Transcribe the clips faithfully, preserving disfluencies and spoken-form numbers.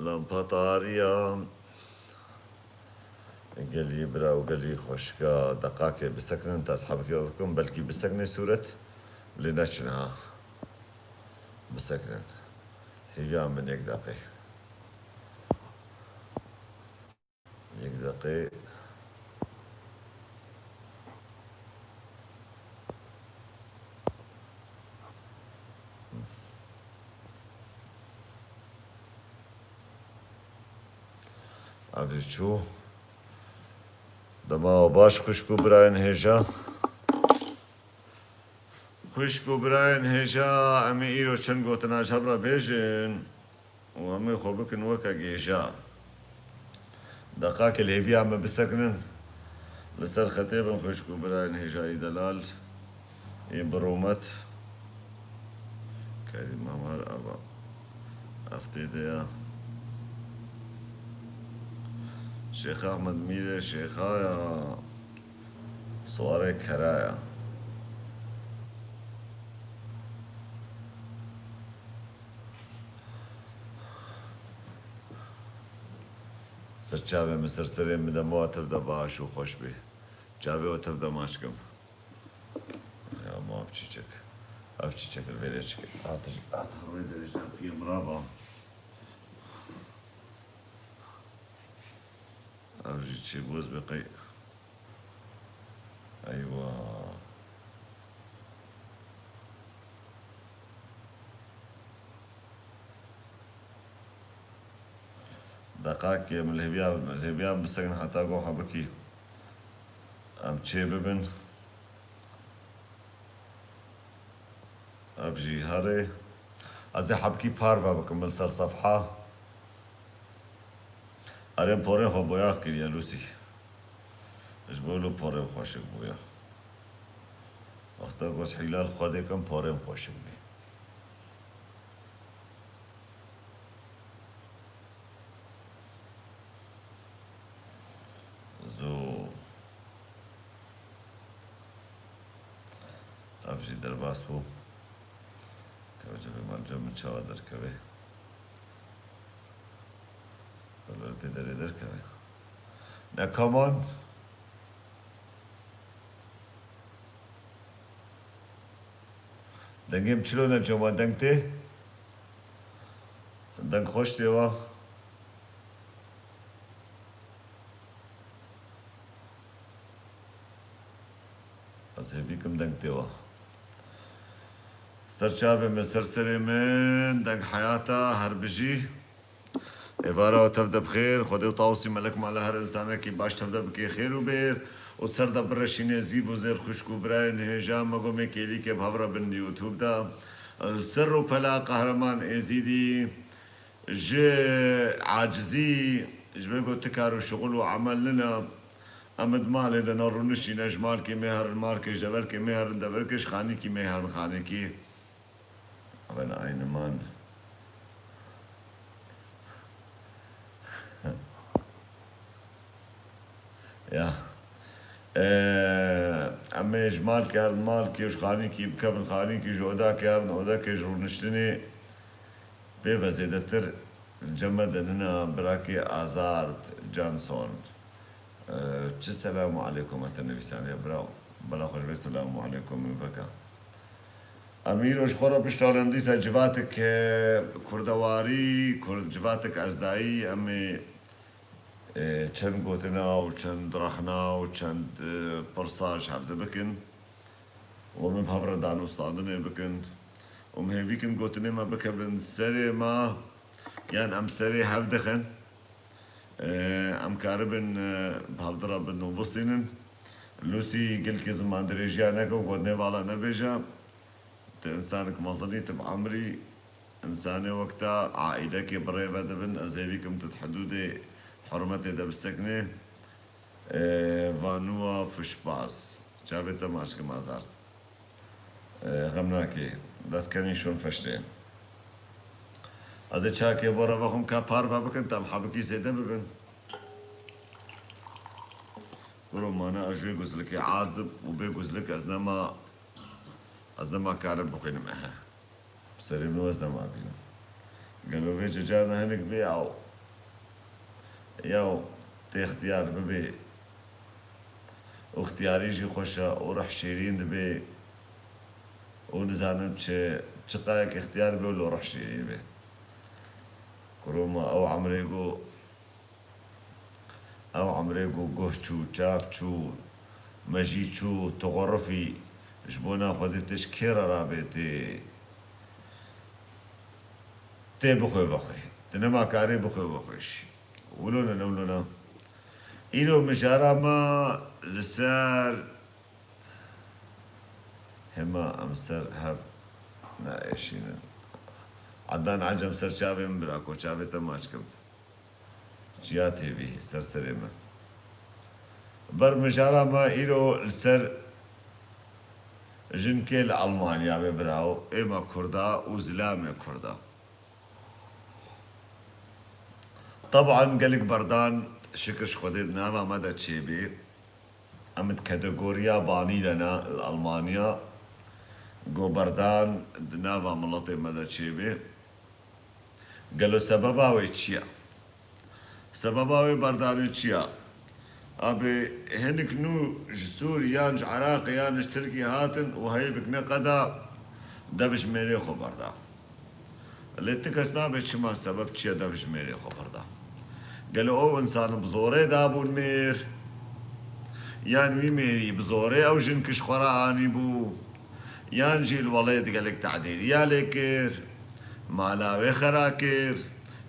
Lampa tariya. Gelî bira û gelî xweşika, deqakê bisekinin, ta ez hebkê bikim, belkî bisekine sûret, lê neçin ha. Bisekinin. Hêviya min yek deqê. Yek deqê. Ev jî çû. Dema we baş xwişk û birayên hêja. Xwişk û birayên hêja, em ê îro çend gotina ji hev re bêjin û em ê xwe bikin weke gêja. Deqakê li hêviya me bisekinin. Li ser xetê bin xwişk û birayên hêjayî delal. Ê bi rûmet. Kerîm Amar ava. Ev tê de ya. Şêx Ahmed Mîrê Şêxaya. Siwarê keraya. Ser çavê min, ser serê min, dema we tev de baş û xweş bê. Çavê we tev de maç kim. Ya ma ev çîçek. Ev çîçek li vê rê çike. Hat, hat rê derê ji piyê min re ba. Ev jî çi boz be qey. Eywa. Deqakê min li hêviya, li hêviya min bisekin heta ku hebikî em çê bibin. Ev jî herê. Ez ê hebkî parve bikim li ser sefha. Erê porê xwe boyax kiriye Lûsî. Ji bo li porê xweşik bûye. Wexta ku ez hîla li Xwedê kim porê xweşik bî. Zû. Ev jî derbas bû. Kevce bê mal cem min çawa derkeve. Belê vê derê derkeve. Ne kaman. Dengê min çilo ne cema deng tê. Deng xweş tê wa. Ez hêvî kim deng tê wa. Ser çavê min, ser serê min, deng heyata her bijî. Êvara we tev de bi xêr, Xwedê û Tawusî Melek mala her insanekî baş tev de bike xêr û bêr û ser de bireşîne zîv û zêr xwişk û birayên hêja me gomê kêlîkê bi hev re bin YouTube de. Li ser rûpela Qehreman Êzîdî ji acizî, ji ber ku ti kar û şixul û emel nina, em di malê de ne rûnişîne, ji malkê me herin malkê, ji deverkê me herin deverkê, ji xanîkî me herin xanîkî. Wenn einem Mann. Ya. Ee, em ê ji malkê herin malkê û ji xanîkî bikevin xanîkî, ji odakê herin odakê, ji rûniştinê pê ve zêdetir li cem me de nina birakê Azard Johnson. Ee, çi selamu aleykum hate nivîsandiye biraw. Bela xwe ji vê selamu aleykum min veke. Em îro ji xwe re pişt alin dîsa civatek, e, kurdewarî, kur-, civatek ezdayî, em ê, e, çend gotina û çend rexna û çend, e, pirsa ji hev de bikin. Û em ê bi hev re danûstandinê bikin. Û em hêvî kin gotinê me bikevin serê me, yan em serê hev dixin. Em karibin, e, bi hevdira bin û bistînin. Lûsî gilkî zimandirêjiya neke û got nêvala nebêje. Tu însanek mezin î, tu bi emrî însanê wek te aîlekê bi rê ve dibin. Ez hêvî kim tu di hidûdê hurmetê de biseknê. E, Vanua fişbaz. Çavê te maç kim Azard. Ee, xem nakê. Das kann ich schon verstehen. Ez ê çakê bo re vexwim ka parve bikin, tam hebikî zêde bibin. Kuro mane ez ji vê guzlikê azib û bê guzlik ez nema, ez nema karim bixwînim, ehe. Bi serê min ez nema bînim. Gelo vê cecana hinek bê ew, ya tê ixtiyar bibê û ixtiyarî jî xweş e û rih şêrîn dibê û nizanim çi, çiqayek ixtiyar bê û lo rih şêrîn bê. Kuroma ew emrê ku Ew emrê ku guh çû, çav çû, mejî çû, tu xerifî, ji bona Xwedê tu ji kê re rabê tê? Tê bixwe vexwe. Tu nema karê bixwe vexwe jî. Wilo ne, ne wilo ne. Îro mijara me li ser hema em ser hev naêşînin. Edan Ecem ser çavê min bira, ko çavê te maç kim. Çiya T V, ser serê min. Ber mijara me îro li ser jinkê li Almanya be birawo, ê me Kurda û zilamê Kurda. Teban gelek berdan şikir ji Xwedê di nava me de çêbê. Em di kategoriya banî de ne li Almanya, go berdan di nava miletê me de çêbê. Gelo sebeba wê çi ye? Sebeba wê berdanê çi ye? Abê hinek nû ji Sûrî yan ji Iraqê yan ji Tirkiyê hatin û heyvek ne qeda dev ji mêrê xwe berda. Lê ti kes nabe çima sebeb çi ye dev ji mêrê xwe berda. Gelo ew însan bi zorê dabûn mêr? Yan wî mêrî bi zorê ew jin ji xwe re anîbû? Yan jî li welayê de gelek tedîriya lê kir, mala wê xera kir,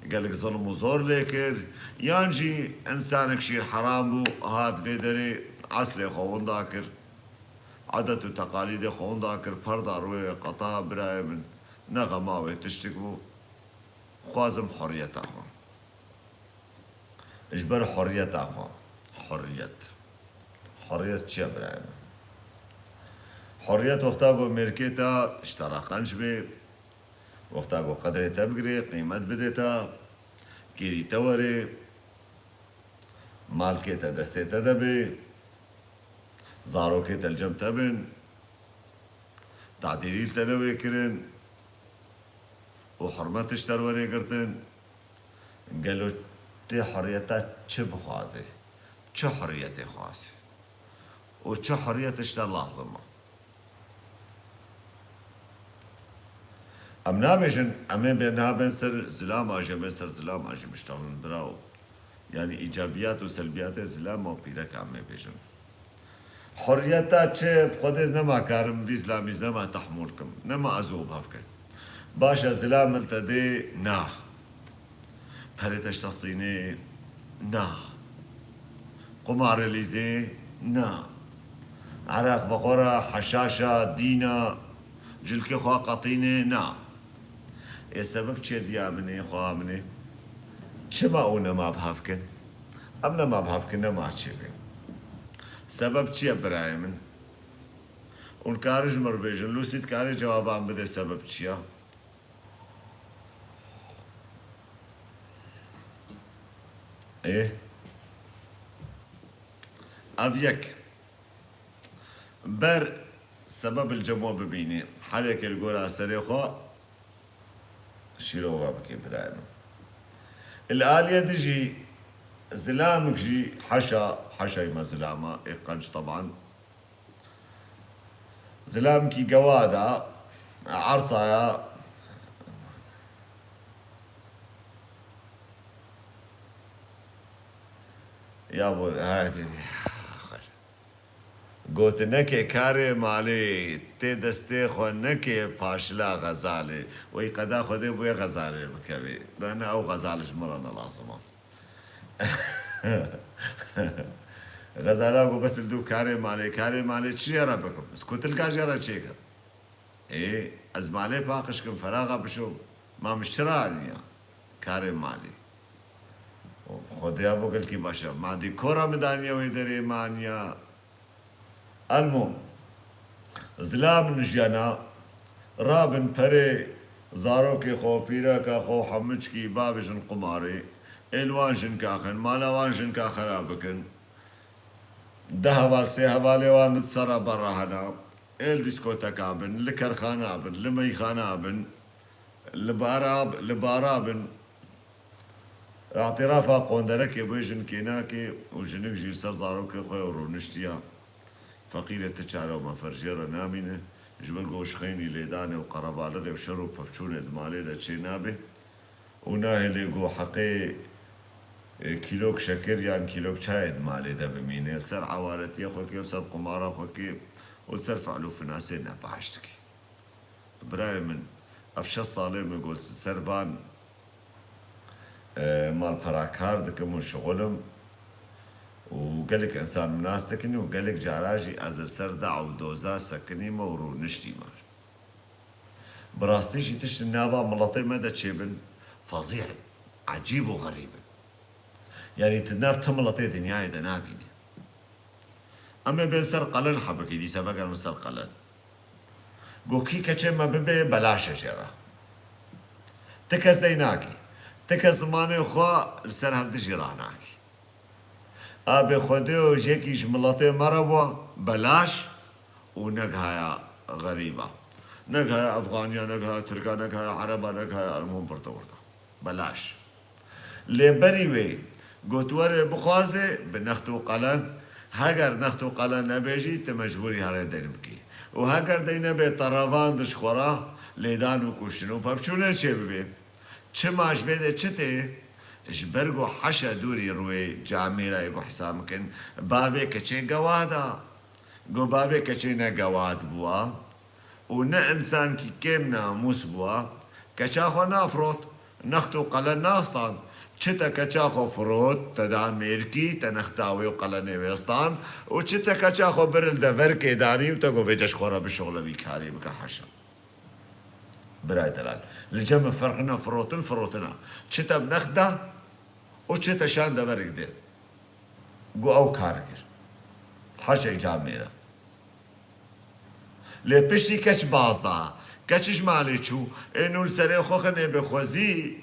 gelek zilm û zor lê kir, yan jî însanek şîr heram bû, hat vê derê eslê xwe winda kir, edet û teqalîdê xwe winda kir, perda rûyê qeta birayê min, ne xema wê tiştek bû. Xwazim huriyeta xwe. Ji ber huriyeta xwe. Huriyet. Huriyet çi ye birayê min? Huriyet wexta ku mêrkê te ji te re qenc bê, wexta ku qedrê te bigirê, qîmet bidê te, kêrî te werê, malkê te destê te de bê, zarokê te li cem te bin, tedîrî li te newê kirin û hurmet ji te werê girtin. Gelo tê huriyeta çi bixwazê? Çi huriyetê xwazê? Û çi huriyet ji te lazim e? Em nabêjin, em ê bê nabên ser zilama jî, em ê ser zilama jî biştexilin birawo. Yanî îcabiyat û selbiyatê zilama û pîreka em ê bêjin. Huriyeta çi? Bi Xwedê ez nema karim vî zilamî ez nema tehmûl kim. Nema ez û bi hev kin. Baş e, zilam min te dê, na. Perê te ji te stînê, na. Qumarê lîzê, na. Eraq vexwara, heşaşa, dîna, cilkê xwe qetînê, na. Ê sebeb çi ye diya min ê, xweha min ê? Çima û nema bi hev kin? Em nema bi hev kin, nema çê bê. Sebeb çi ye birayê min? Hûn karin ji min re bêjin, Lucy dikarê cewaba min bide sebeb çi ye? Ê? Ev yek. Ber sebeb li cem we bibînî. Herêkê li gora serê xwe şîrova bike birayê min. Li aliyê din jî zilamik jî heşa, heşayê me zilama, ê qenc teban. Zilamkî gewada, ersaya. Ya bo, ha, xweş. Gotinekê karê malê, tê destê xwe nekê paşila xezalê. Wey qeda Xwedê bûye xezalê bikevê. Da ne ew xezal ji min re ne lazim e. Xezala ku bes li dûv karê malê, karê malê çi jê re bikim? Ez kutilka jê re çêkim. Ê, ez malê paqij kim, feraxa bişo. Ma min çi re aniya? Karê malê. Xwedêya bo gelkî baş e. Ma dîkora min daniye wê derê, ma aniya. Elmûm, zilam in jiyana, rabin perê zarokê xwe, pîreka xwe, hemû çikî bavêjin qumarê, ê li wan jinka xin, mala wan jinka xera bikin. Du heval, sê hevalê wan li ser re berra hene, ê li dîskoteka bin, li kerxana bin, li meyxana bin. Li bara, li bara bin. Îtîrafa qonderekê bê jinkê nake û jinik jî li ser zarokê xwe û rûniştiya. Feqîrê ti çare û mefer jê re namîne. Ji ber ku ji xeynî lêdanê û qerebalixê û şer û pevçûnê di malê de çê nabe û nahêlê ku heqê, e, kîlok şekir yan kîlok çayê di malê de bimîne. Ser ewaretiya xwe kê, ser qumara xwe kê û ser fe'l û finasê nepaş dike. Birayê min, ev şeş salê min got, ser van, e, malpera kar dikim û şixulim û gelek însan min nas dikin û gelek cara jî ez li ser deh û doza sekinîme û rûniştîme. Bi rastî jî tiştên nava miletê me de çêbin, fezîh in, ecîb û xerîb in. Yanî tu nav ti miletê dinyayê de nabînî. Em ê bên ser qelen hebikî, dîsa vegerin ser qelen. Go kî keçê me bibe, belaş e jê re. Ti kes dey nakî. Ti kes zimanê xwe li ser hevdi jî ranakî. Abê Xwedê û jekî ji miletê me re bû, belaş û negihaya xerîba. Negihaya Efxaniya, negihaya Tirka, negihaya Ereba, negihaya Elman virde wirde. Belaş. Lê berî wê got were bixwaze bi next û qelen, heger next û qelen nebe jî tu mecbûrî here derî bikî. Û heger dey nebe te revand ji xwe re lêdan û kuştin û pevçûnê çêbibe. Çima ji vê de çi tê? Ji ber ku heşa dûrî rûyê camêrayê ku hesab bikin, bavê keçê gewada. Ku bavê keçê ne gewad bûa û ne însankî kêm namûs bûa, keça xwe nafirot, next û qelen nastand. Çi te keça xwe firot, te da mêrkî, te nexta wê û qelenê wê stand û çi te keça xwe bir li deverkê danî û te got vêca ji xwe re bişuxle vî karî bike, heşa. Birayê delal. Li cem min ferq ne, firotin, firotin e. Çi te bi next da û çi te şand deverek dê. Got ew kar kir. Heşa camêra. Lê piştî keç baz da. Keç ji malê çû. Ê nû li serê xwe xinê bê xwezî.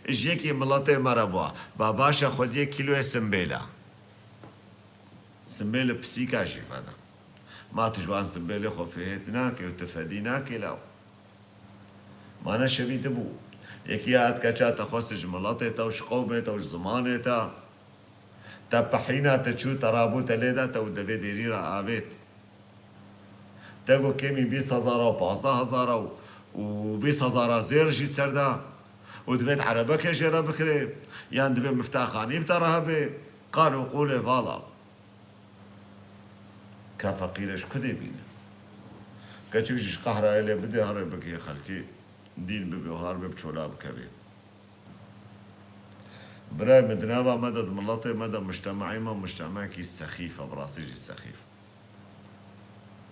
Ji yekî miletê me re bû. Ba baş e xwediyê kîloyê simbêla. Simbêl li pisîka jî vana. Ma tu ji wan simbêlê xwe fihêt nakê û tu fedî nakê law. Ma ne şevî dibû. Yekî ya et keça te xwest ji miletê te û ji qewmê te û ji zimanê te. Te pehîna te çû, te rabû, te lê da, te û devê dêrî re avêt. Te got kêmî bîst hezara û pazdeh hezara û, û bîst hezara zêr jî ser da. Û divêt erebekê jê re bikirê, yan divê miftaxanî bi te re hebe. Qal û qûlê vala. Ka feqîrê ji ku dê bîne? Keçik jî ji qehrayê lê bidê, herê bigihê xelkê, dîn bibe û har be, bi çola bikevê. Birayê min, di nava me de, di miletê me de, mujtemeyê me mujtemekî sexîf e, bi rastî jî sexîf.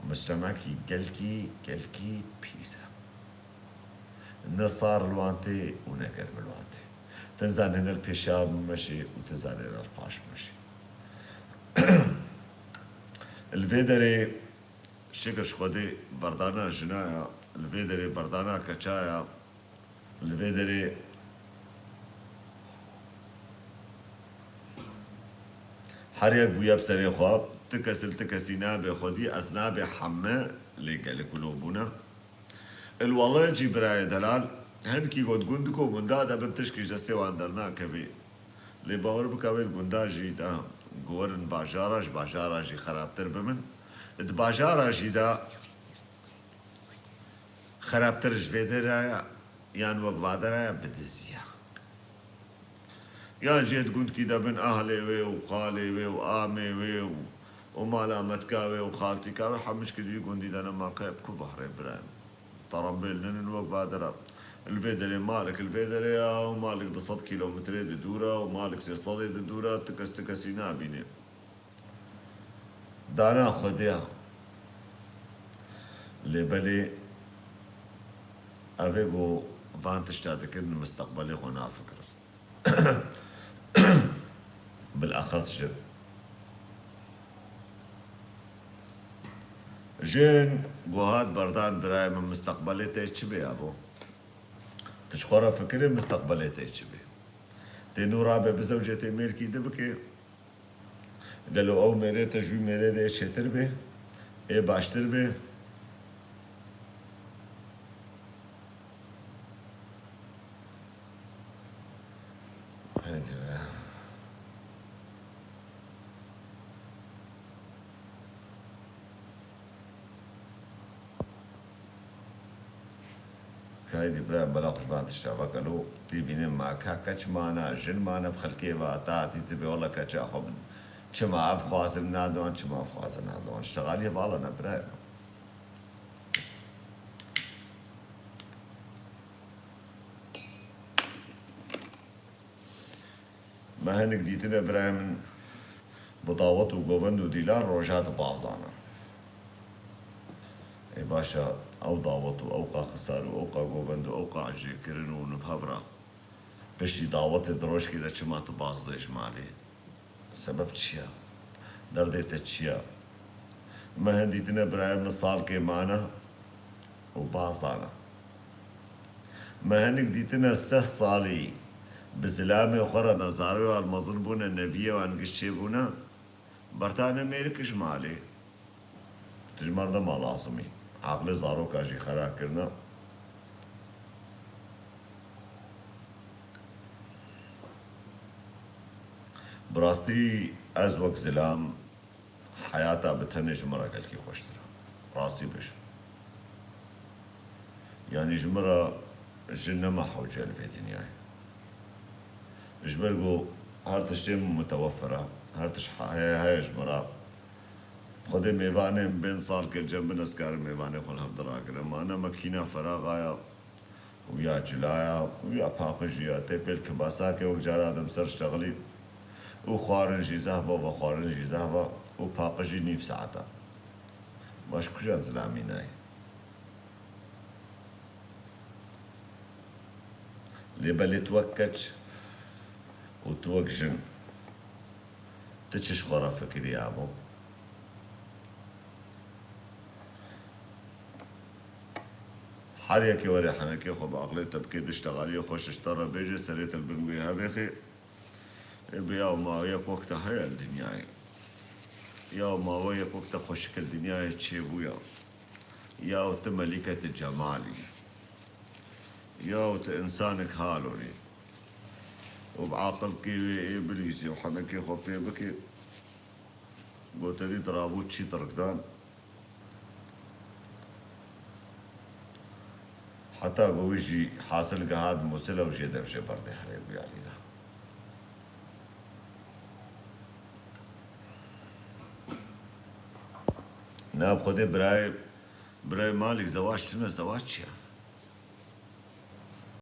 Mujtemekî gelkî, gelkî pîs e. Ne sar li wan tê û ne germ li wan tê. Ti nizanê ne li pêşiya min meşê û ti nizanê ne li paş min meşê. Li vê derê şikir ji Xwedê berdana jina ya, li vê derê berdana keça ya, li vê derê her yek bûye bi serê xwe, ti kes li ti kesî nabe xwedî, ez nabe heme lê gelek wilo bûne. Li welê jî birayê delal, hinkî got gund ku gunda de bin tişkî ji destê wan dernakevê. Lê bawer bike wê gunda jî de guwerin bajara, ji bajara jî xerabtir bibin. Di bajara jî de xerabtir ji vê derê ya, yan wek vadera ya bi dizî ya. Yan jê di gundkî de bin ahlê wê û xalê wê û amê wê û, û mala metka wê û xaltîka wê, hemû ji ki di wî gundî de ne, ma ke bi ku vahrê birayê min? Terembêl ninin wek vadera. Li vê derê malik li vê derê ya û malik du sed kîlometrê di dûr e û malik sê sedê di dûr e, ti kes ti kesî nabînê. Dana Xwedê ya. Lê belê ev ê ku van tişta dikin, misteqbelê xwe nafikirin. Bilexes jin. Jin ku hat berdan birayê min, misteqbelê te çi bê abo? Tu ji xwe re fikirê misteqbelê te çi bê? Tê nû rabe bizewcê tê mêrkî di bike. Gelo ew mêrê te ji wî mêrê de ê çêtir bê? Ê baştir bê? Hadi be. Kaydî bira bela xwe ji van tişta vekelo. Tî bînin ma ka keç mana, jin mana bi xelkê ve, ta tî tibê wela keça xwe bin. Çima ev xwazin nadon, çima ev xwazin nadon. Ştegaliyê vala ne bira. Me hinek dîtine birayê min bi dawet û govend û dîlan roja dibazane. Ê baş e, ew dawet û ew qa xisar û ew qa govend û ew qa jêkirin û nû hev re. Piştî dawetê di rojkê de çima tu baz dê ji malê? Sebeb çi ye? Derdê te çi ye? Me hin dîtine birayê min salkê mane û baz dane. Me hinek dîtine sed salî bi zilamê xwe re de zarokê wan mezin bûne, neviyê wan giş çêbûne, bertane mêrik ji malê. Tu ji merdema lazimî. Aqilê zaroka jî xera kirine. Bi rastî ez wek zilam heyata bi tenê ji min re gelkî xweştir e. Rastî bêjim. Yanî ji min re jin nema hewce li vê dinyayê. Ji ber ku her tiştê min mutewefir e, her tişt he-, heye, heye ji min re. Xwedê mêvanên bên salkê cem bin, ez karim mêvanê xwe li hev diragire. Ma ne makîna feraxa ya û ya cilaya û ya paqijî ya tê pêl kibasakê wek cara dem ser ştexilî û xwarin jî zehf be, vexwarin jî zehf be û paqijî nîv saeta. Ma ji kujan zilamî nayê? Lê belê tu wek keç û tu wek jin, tu çi ji xwe re fikirî abo? Her yekê were henekê xwe bi aqlê te bikê, du ştegaliyê xweş ji te re bêje, serê te li bin wê hevêxê. Ê bi ya maweyek wek te heye li dinyayê. Ya maweyek wek te xweşik li dinyayê çêbûya. Ya tu melîketi cemalî. Ya tu insanek halorî. Û bi aqilkê wê ê bilîzî û henekê xwe pê bikê. Goterî dirabû çî dirikdan. Heta ku wî jî hasil gihat Mûsil ew jê dev jê berdê herê bûya lî de. Na bi Xwedê birayê, birayê Malîk zewac tune, zewac çi ye?